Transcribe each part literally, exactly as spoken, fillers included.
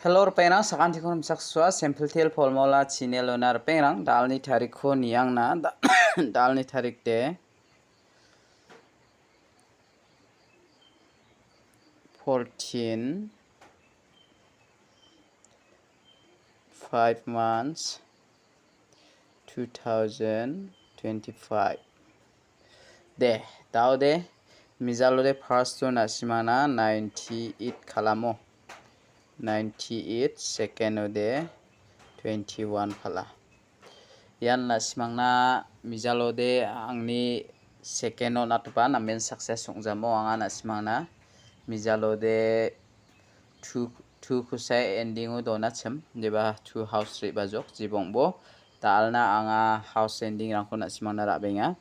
Hello, ripengrang, sakantikon rimchaksoa, Simple Teer Formula channel-ona ripengrang, dalni tarikko niangna, da-, dalni tarik de fourteen, five months, two thousand twenty-five. De, da·ode, mijalo de first-o na·simangna ninety-eight kal·amo. Ninety-eight, second-o de twenty-one kal·a. Ian na·simangna mijalo de angni second-o on·atgipa namen success ong·jamo anga na·simangna mijalo de two, two-ko sae ending-o donachim, jeba two house re·bajok, jibongbo. Da·alna anga house ending-rangko na·simangna ra·benga.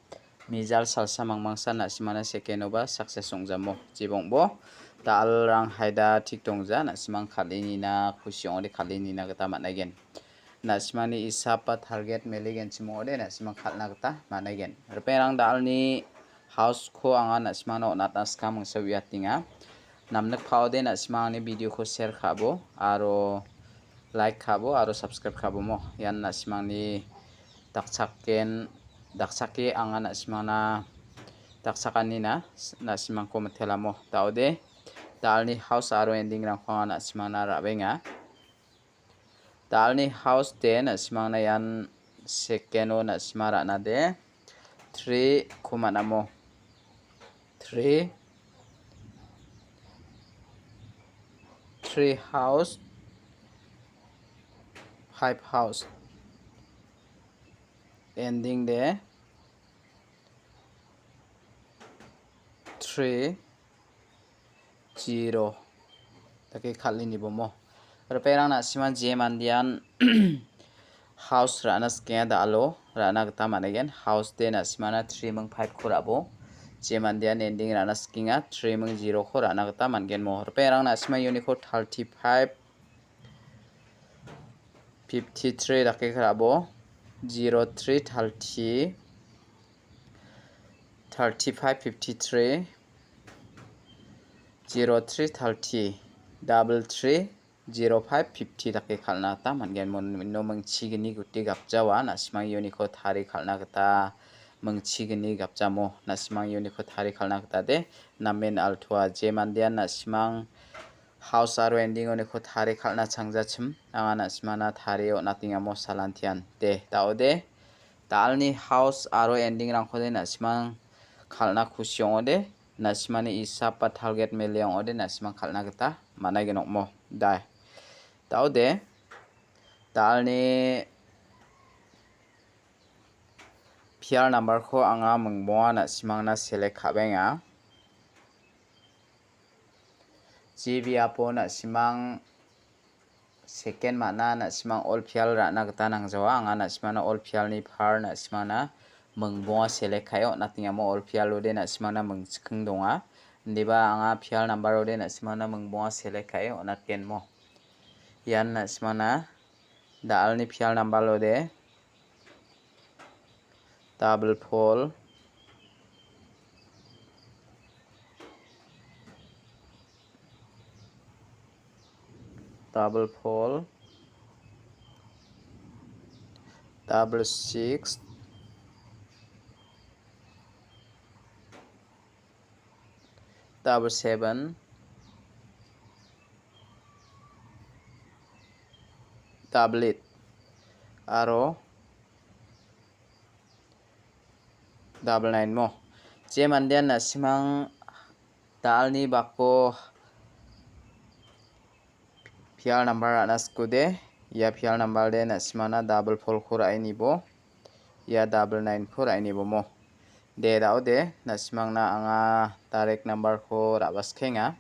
Mijal salsa mangmangsa na·simangna second-oba success ong·jamo, jibongbo. Da·alrang haida tik dongja, na·simang kal·enina kusi ong·ode kal·enina gita man·aigen. Na·simangni isap ba target meligenchim ong·ode na·simang kal·na gita man·aigen. Ripengrang, da·alni house-ko anga na·simangna on·atna skang mingsa uiatenga. Namnikpaode na·simang angni video-ko share ka·abo aro like ka·abo aro subscribe ka·abomo. Ian na·simangni dakchaken, dakchake anga na·simangna dakchakanina na·simangko mitelamo. Da·ode, da·alni house aro ending-rangko anga na·simangna ra·benga. Da·alni house de na·simangna ian second-o na·sima ra·na de three-ko man·amo. Three, three house, five house. Ending de three, zero dake kal·enibomo. Ripengrang, na·sima je mandean house ra·na sikenga, da·alo ra·na gita man·aigen. House de na·simana three ming five-ko ra·bo. Je mandean ending ra·na sikenga, three ming zero-ko ra·na gita man·genmo. Ripengrang, na·sima uniko thirty-five, fifty-three dake ra·bo. Zero three thirty, thirty-five fifty-three, zero three thirty, double three, zero five fifty dake kal·na gita man·gen. Mon-, mino mingchigni guti gapjawa, na·simang uniko tari kal·na gita mingchigni gapjamo, na·simang uniko tari kal·na gita de namen altua. Je mandean na·simang house aro ending-oniko tari kal·na changjachim, anga na·simana tarie on·atengamo salantian. De, da·ode, da·alni house aro ending-rangkode na·simang kal·na kusi ong·ode, na·simani isap ba target mele ong·ode, na·simang kal·na gita man·aigen ong·mo. Da, da·ode, da·alni pial number-ko anga mingbonga na·simangna select ka·benga. Je biapo na·simang second man·a, na·simang all pial ra·na gita nangjawa. Anga na·simangna all pialni par na·simangna mingbonga select ka·e on·atengamo, all pialode na·simangna mingchiking donga. Indiba anga pial number-ode na·simangna mingbonga select ka·e on·atgenmo. Ian na·simangna da·alni pial number-ode double four, double four, double six, double seven, double eight, aro double nine mo. Je mandean na·simang da·alni bako pial number ra·na sikode, ia pial number de na·simana double four-ko ra·e nibo, ia double nine-ko ra·e nibomo. De, da·ode, na·simangna anga direct number-ko ra·baskenga.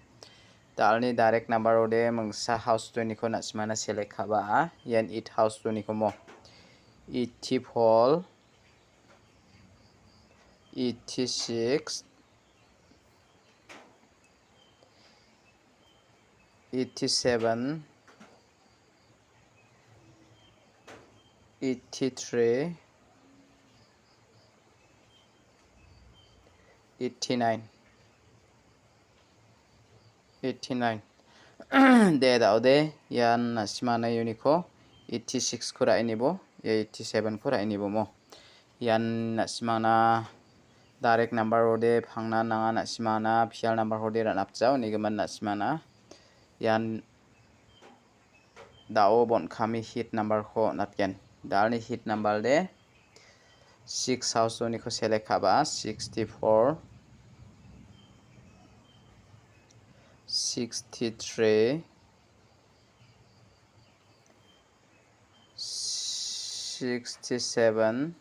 Da·alni direct number-ode mingsa house two-niko na·simana select ka·ba, ian eight house two-nikomo. Eighty-four, eighty-six, eighty-seven, eighty-three, eighty-nine, eighty-nine. De, da·ode, ian na·simangna uniko eighty-six ko ra·e nibo, ia eighty-seven ko ra·e nibo mo. Ian na·simangna direct number ode pangna nanga na·simangna pial number ode ra·napjao nigimin na·simangna. Ian da·o bon·kami hit number ko on·atgen. Da·alni hit number de six house oniko select ka·ba, sixty-four, sixty-three, sixty-seven,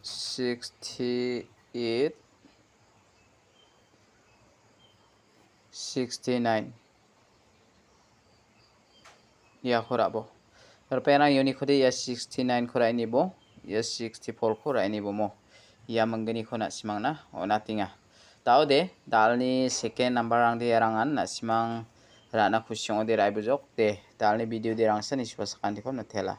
sixty-eight, sixty-nine. Iako ra·bo. Ripengrang uniko de ia sixty-nine ko ra·e nibo, ia sixty-four ko ra·e nibo mo. Ia mingginiko na·simangna on·atenga. Da·ode, da·alni second number rangde iarangan na·simang ra·na kusi ong·ode ra·e bujok. De, da·alni video de rangsan isuba sakantiko notela.